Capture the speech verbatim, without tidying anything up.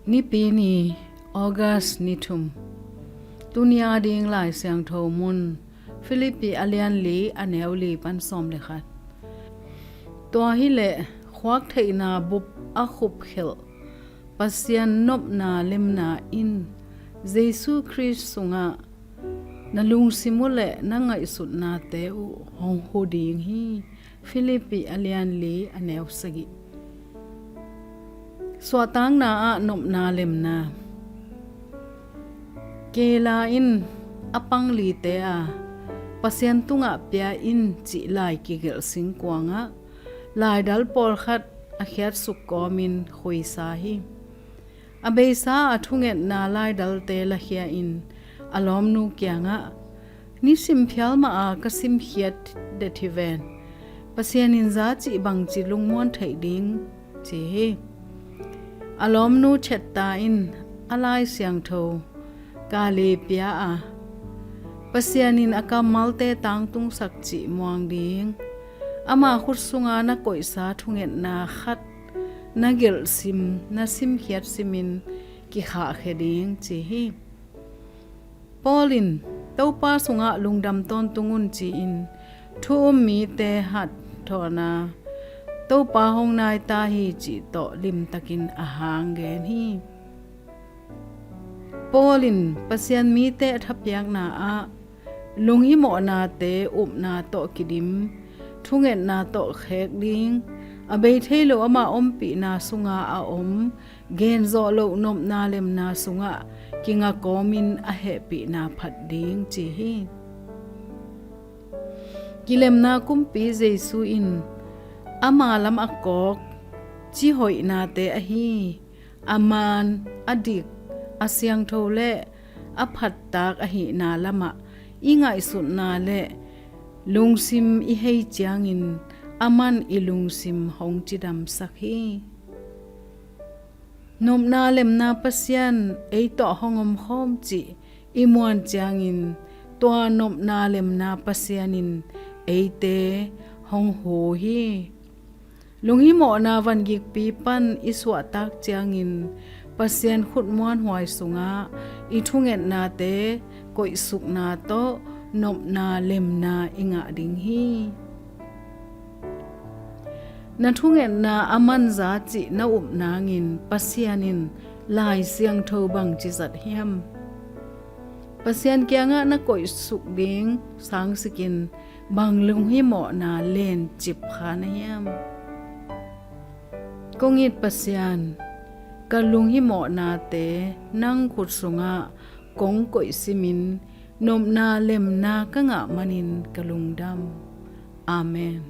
Nipi ni, August ni thum. Tuni a ding Lai Siangtho mun, Philippi a lian li, a neu li pan sawm le khat. Tua hileh khuak theihna bup a khupkhelh Pasian nopna lemna in Jesu Khrist sungah na lungsim uh le na ngaihsutnate uh hong hu ding hi. Philippi a lian li, a neu sagih. Suahtakna ah nopna lemna. Kela in a pang lite a, Pasian tungah pia in cih lai kigelh singkuangah laidal pawlkhat a khiatsuk kawmin khuisa hi. A beisa a thungetna laidalte lakhia in a lawmnu kiangah, "Nisim phial mah a ka simkhiat det hi ven. Pasian in za cih bangci lungmuan theih ding," ci hi. A lawmnu Chetta in a Lai Siangtho kale pia a, Pasian in a kammalte tangtungsak cih muang ding, ama khut sunga na koihsa thungetna khat na gelhsim, na simkhiat simin kikhahkhia ding, ci hi. Paul in Topa sungah lungdam tawntung un ci-in thu um mite hat thawhna, Topa hong naita hi cih tawh limtakin a hang gen hi. Paul in Pasian mite a thapiakna ah lunghimawhnate upna tawh kidim, thungetna tawh khek ding, a bei thei lo ama ompihna sunga a om, genzawh loh nopna lemna sungah kinga kawmin a hehpihna phat ding, ci hi. Kilemna kumpi Jesu in ama lam a kawk cihoihnate ahi, a man, a dik, a siangtho le a phattak ahihna lamah i ngaihsutna le lungsim i hei ciangin aman i lungsim hong cidamsak hi. Nopna lemna Pasian ei tawh hong omkhawm cih i muan ciangin tua nopna lemna Pasian in eite hong hu hi. Lunghimawhna vangikpi pan i suahtak ciangin Pasian khut muanhuai sungah i thungetnate koihsukna tawh nopna lemna i ngah ding hi. Na thungetna a manza cih na up nangin Pasian in Lai Siangtho bangci zat hiam? Pasian kiangah na koihsuk ding sangsikin bang lunghimawhna lencip kha na hiam? Kong it Pasian, ka lunghimawhnate nang khut sungah kong koihsimin nopna lemna ka ngah manin ka lungdam. Amen.